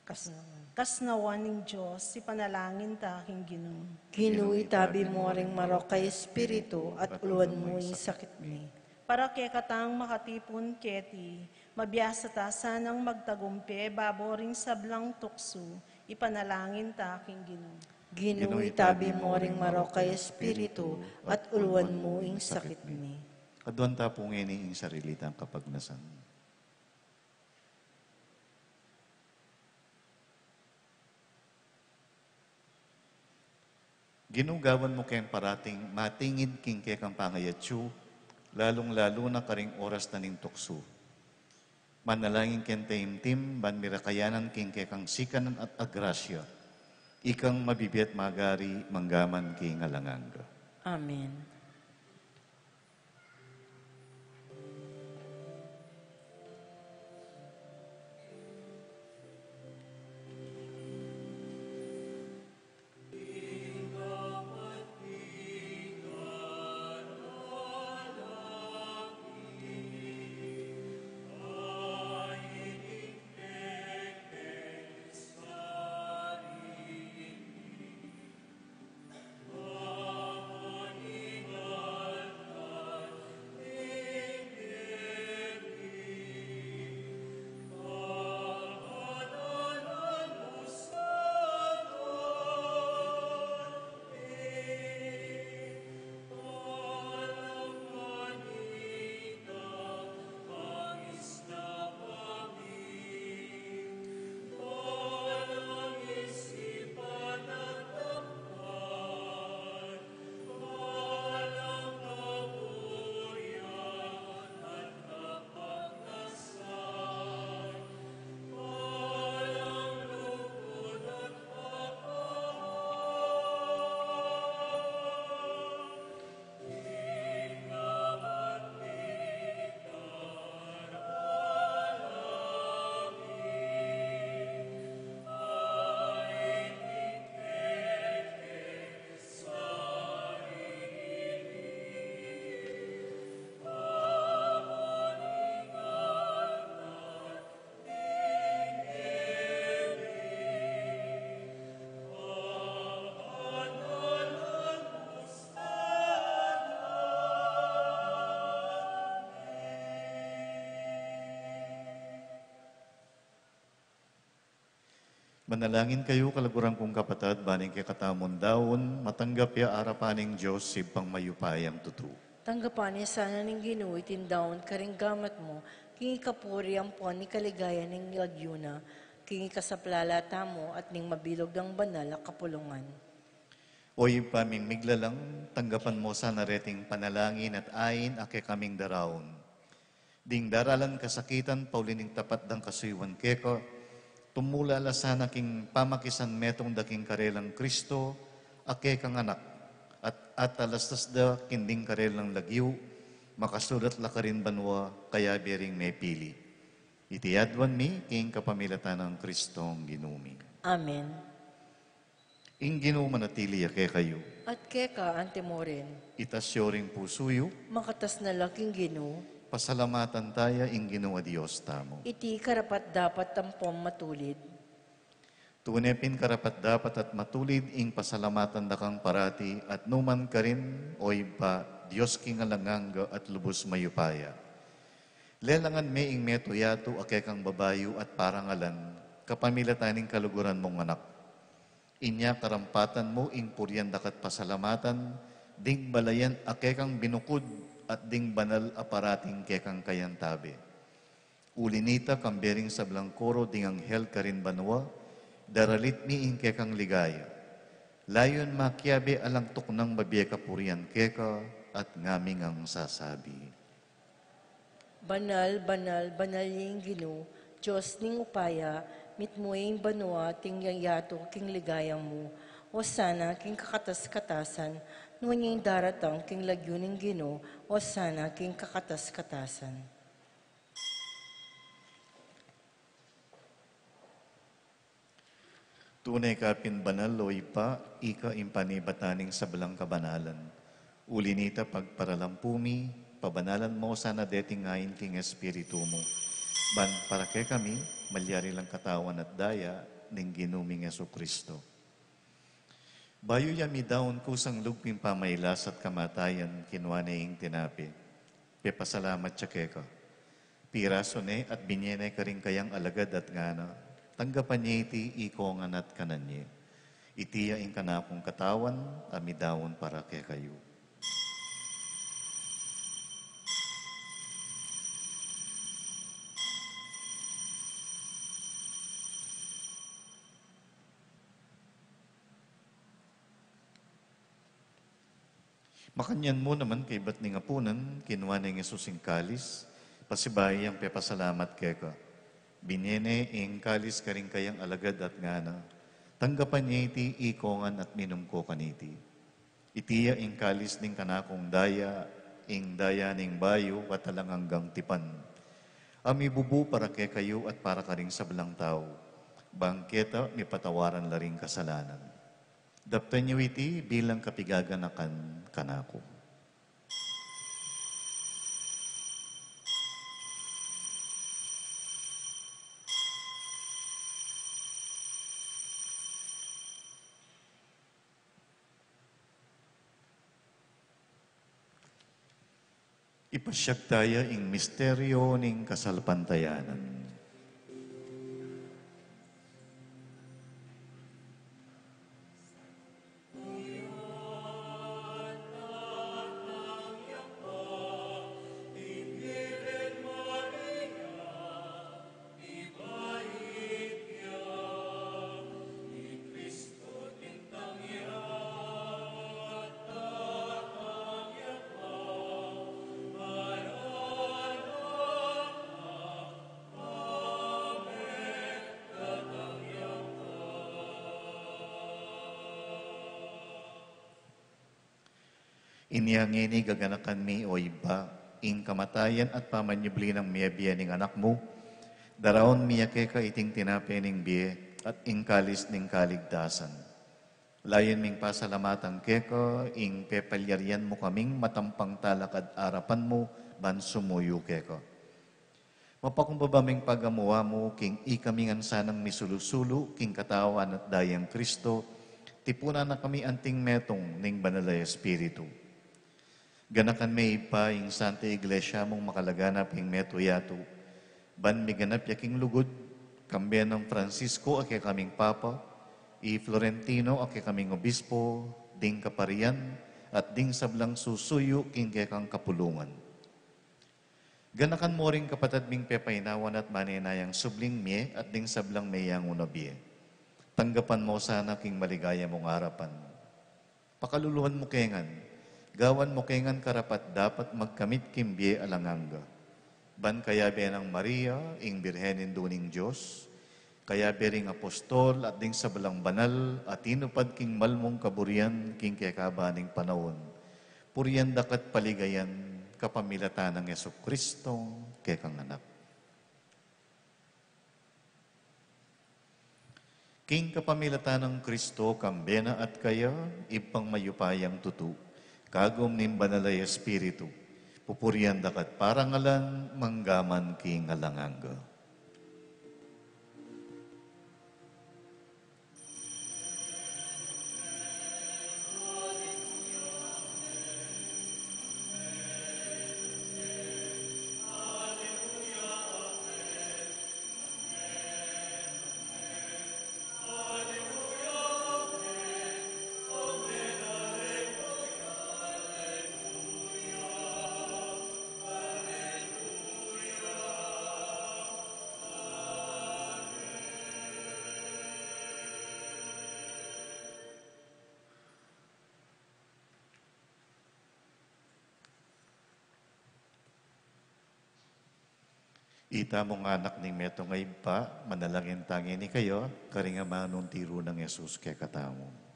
kas-, kasnawan ning Dios, ipanalangin ta king Ginu. Ginu, itabi mo ring marok a espiritu, at uluan mu ing sakit mi. Para kekatang makatipun keti, mabiasa ta sanang magtagumpe babo ring sablang tuksu, ipanalangin ta king Ginu. Ginu, itabi mo ring marok a espiritu, at uluan mu ing sakit mi. Aduan ta pu ngeni ing sarili tang kapagnasan. Ginu, gawan mu keng parating matingid king kekang pangayatsu, lalung-lalu na karing oras na ning tuksu. Manalangin keng taimtim, ban mi ra kayanan king kekang sikanan at agrasya. Ikang mabibie at magari, mangga man king alang angga. Amen. Manalangin kayu, kaluguran kung kapatad, ban ing kekatamung daun matanggap ya arapan ning Dios, Ibpang mayupayang tutu. Tanggapan na sana ning Ginu iting daun karing gamat mu, king ikapuri ampon ikaligayan ning lagyu na, king ikasaplala tamu at ning mabilug nang banal a kapulungan. O Ibpa ming miglalang, tanggapan mu sana reting panalangin at ain a kekaming daraun. Ding daralan kasakitan, pauli ning tapat dang kasuyuan keka, tumula la sana king pamakisanmetung da king karelang Kristo, a kekang Anak, at atalastas da king ding karelang lagyu, makasulat la karin banua, kayabe ring mepili. Iti aduan mi king kapamilatan nang Kristong Ginu mi. Amen. Ing Ginu manatili ya kekayu. At keka antimurin. Itas yu ring pusu yu. Makatas na la king Ginu. Pasalamatan taya ing Ginu a Dios tamu. Iti karapat-dapat ampon matulid. Tune pin karapat-dapat at matulid ing pasalamatan da kang parati at numan karin, O Ibpa, Dios king alang angga at lubus mayupaya. Lelangan me ing metung yatu a kekang babayu at parangalan, kapamilatan ning kaluguran mung Anak. Inya karampatan mu ing purian daka't pasalamatan, ding balayan a kekang binukud at ding banal a parating kekang kayantabe. Uli nita, kambe ring sablang koro ding anghel karin banua, daralit mi ing kekang ligaya. Layun makiabe alang tuknang babie kapurian keka at ngaming sasabi. Banal, banal, banal ya ing Ginu, Dios ning upaya, mitmu ya ing banua at ing yatu king ligaya mu. Osana king kakatas-katasan, nuan ya ing daratang king lagyu ning Ginu, osana king kakatas-katasan. Tune ka pin banal, O Ibpa, ika ing panibatan ning sablang kabanalan. Uli nita pagparalampu mi, pabanalan mu sana deting ain king Espiritu mu. Ban para kekami, malyari lang katawan at daya ning Ginu ming Jesucristo. Bayu ya midaun kusang lub king pamailas at kamatayan, kinua ne ing tinape. Pepasalamat ya keka. Pirasu ne at binie ne karing kayang alagad at ngana, tanggapan ye iti ikongan at kanan ye. Iti ya ing kanakung katawan a midaun para kekayu. Makanyan mu naman kaybat ning apunan, kinua neng Jesus ing kalis, pasibayu yang pepasalamat keka. Binie ne ing kalis karing kayang alagad at ngana, tanggapan ye iti ikongan at minum ko kaniti. Iti ya ing kalis ning kanakung daya, ing daya ning bayu at alang anggang tipan. A mibubu para kekayu at para karing sablang tau, bang keta mipatawaran la ring kasalanan. Daptan yu iti bilang kapigaganakan kanaku. Ipasyag taya ing misteryo ning kasalpantayanan. Inya ngeni gaganakan mi, O Ibpa, ing kamatayan at pamanyubli nang mie-bie ning Anak mu, daraun mi ya keka iting tinape ning bie at ing kalis ning kaligtasan. Layun ming pasalamatan keka ing pepalyarian mu kaming matampang talakad arapan mu ban sumuyu keka. Mapakumbaba ming pagamu-amu king ikami ngan sanang misulu-sulu king katawan at dayang Kristo, tipunan na kami anting metung ning Banal a Espiritu. Ganakan me, Ibpa, ing Santa Iglesia mung makalaganap king metung yatu, ban miganap ya king lugud, Kambe nang Francisco a kekaming Papa, i Florentino a kekaming Obispo, ding kaparian, at ding sablang susuyu king kekang kapulungan. Ganakan mo ring kapatad ming pepainawan at manenayang subling mie at ding sablang meyang una bie. Tanggapan mo sana king maligaya mong arapan. Pakaluluan mu ke ngan, gawan mu ke ngan karapat-dapat magkamit king bie alang angga. Ban kayabe nang Maria, ing Birhen Indu ning Dios, kayabe ring apostol at ding sablang banal a tinupad king mal mung kaburian king kekaba ning panaun, purian da ka at paligayan kapamilatan nang Jesucristo, kekang Anak. King kapamilatan nang Kristo, kambe na at kaya, Ibpang mayupayang tutu, kagum ning Banal a Espiritu, pupurian da ka at parangalan, manggaman king alang angga. Itamung anak ning metung a Ibpa, manalangin tang ini kaya, karing amanung tiru nang Jesus kekatamu.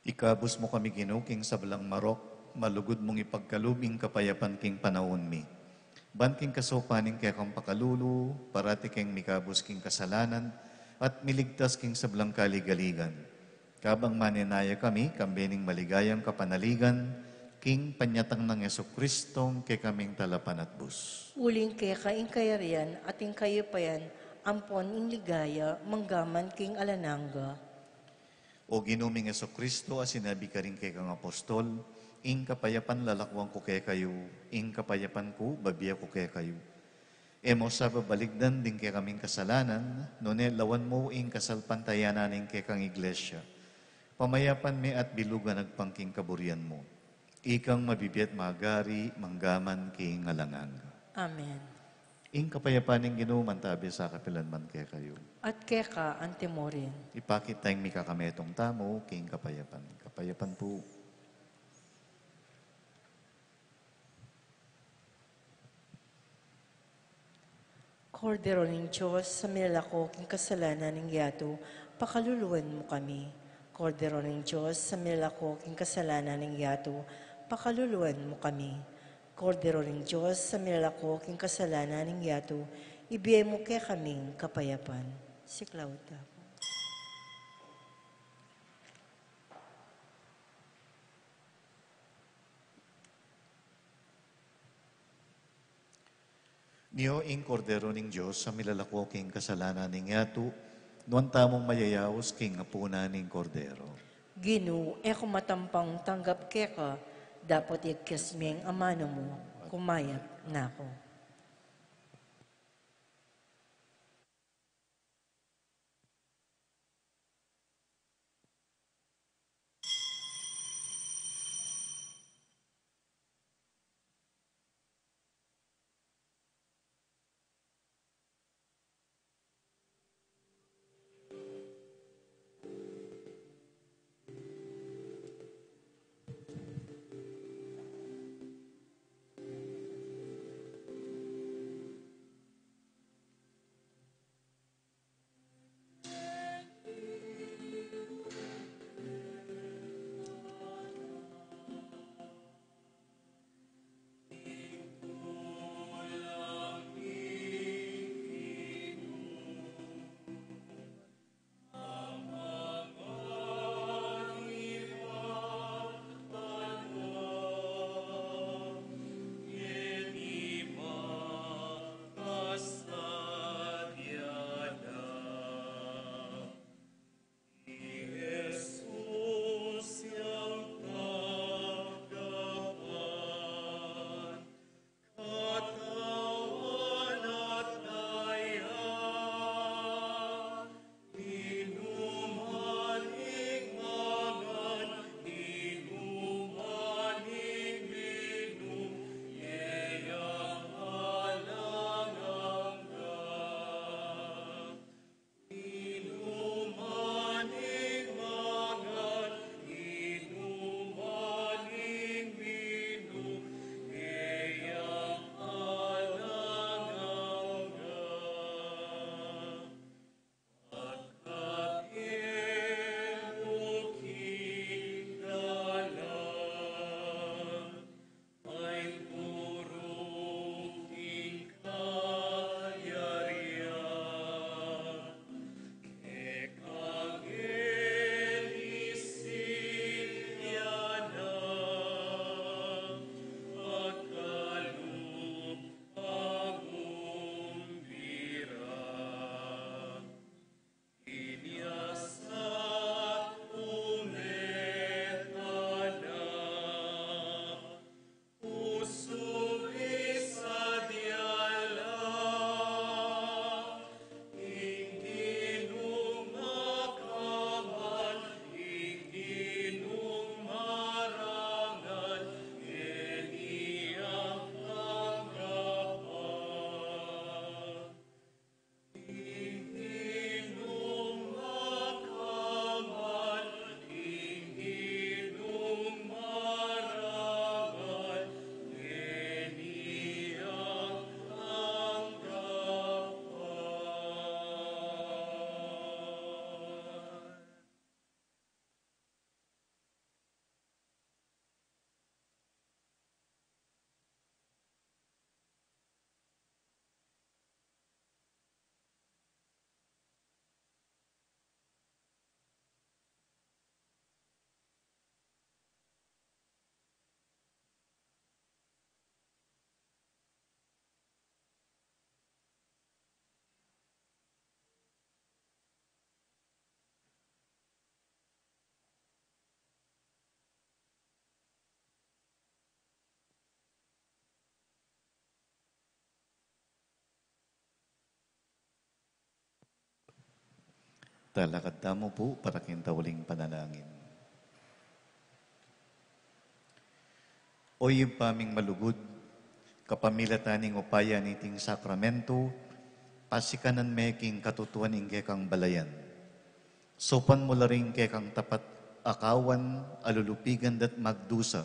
Ikabus mu kami, Ginu, king sablang marok, malugud mung ipagkalub ing kapayapan king panaun mi. Ban king kasaupan ning kekang pakalulu, parati keng mikabus king kasalanan, at miligtas king sablang kaligaligan. Kabang manenaya kami, kambe ning maligayang kapanaligan, king panyatang nang Jesucristong kekaming talapanatbus. Uling keka ing kayarian at ing kayupayan, ampon ing ligaya, manggaman king alang angga. O Ginu ming Jesucristo, a sinabi karing kekang apostol, ing kapayapan lalakuan ku kekayu, ing kapayapan ku babie ku kekayu. E mu sa babaligdan ding kekaming kasalanan, nune lawan mu ing kasalpantayanan ning kekang Iglesia. Pamayapan me at bilugan agpang king kaburian mu. Ikang mabibie at magari, manggaman king alang angga. Amen. Ing kapayapan ning Ginu mantabi sa kapilan man kekayu. At keka antimurin. Ipakit tayang mikakametung tamu king kapayapan. Kapayapan pu. Kordero ning Dios, a milalako king kasalanan ning yatu, pakaluluan mu kami. Kordero ning Dios, a milalako king kasalanan ning yatu, pakaluluan mu kami. Kordero ning Dios, a milalako king kasalanan ning yatu, ibie mu kekaming kapayapan. Siklaud tamu. Nyo ing Kordero ning Dios, a milalako king kasalanan ning yatu, nuan tamung mayayaus king apunan ning Kordero. Ginu, e ku matampang tanggap keka, dapot igkas meng amanu mu, kumayap na ku. Talakad tamu pu para king tauling panalangin. O Ibpa ming malugud, kapamilatan ning upaya niting sakramento, pasikanan me king katutuan ing kekang balayan. Saupan mu la ring kekang tapat a kawan a lulupigan da't magdusa,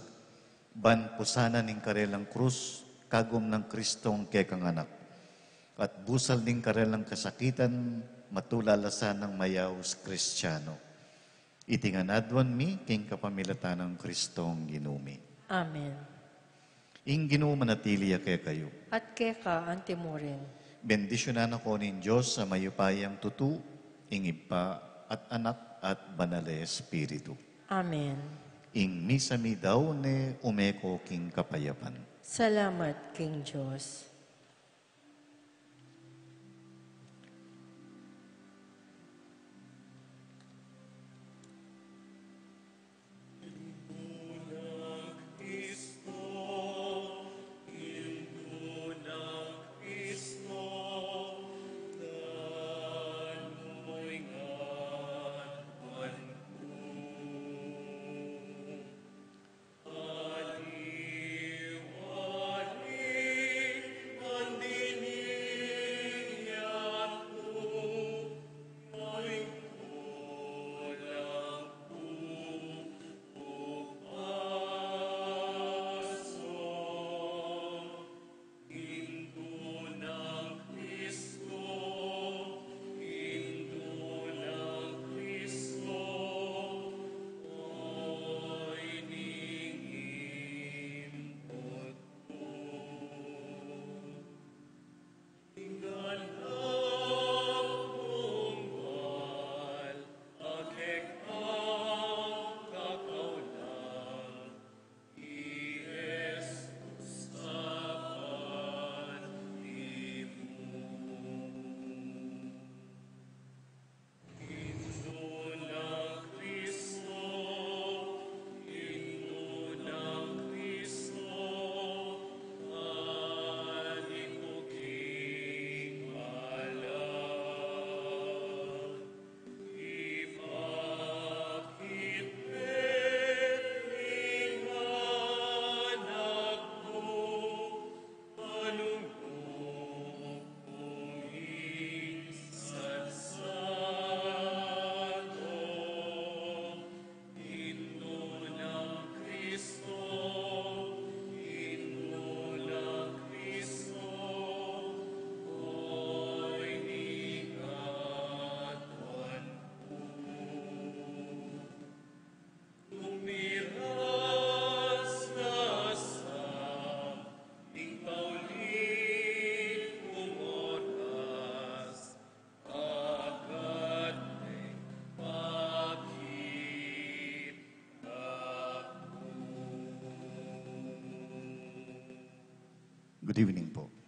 ban pusanan ing karelang krus, kagum nang Kristong kekang Anak, at busal ning karelang kasakitan, matula la sanang mayaus Kristiano. Iti ngan aduan mi king kapamilatan nang Kristong Ginu mi. Amen. Ing Ginu manatili ya kekayu. At keka antimurin. Bendisyunan na ko ning Dios a mayupayang tutu, ing Ibpa at Anak at Banal a Espiritu. Amen. Ing misa mi daun ne ume ko king kapayapan. Salamat king Dios. Good evening po.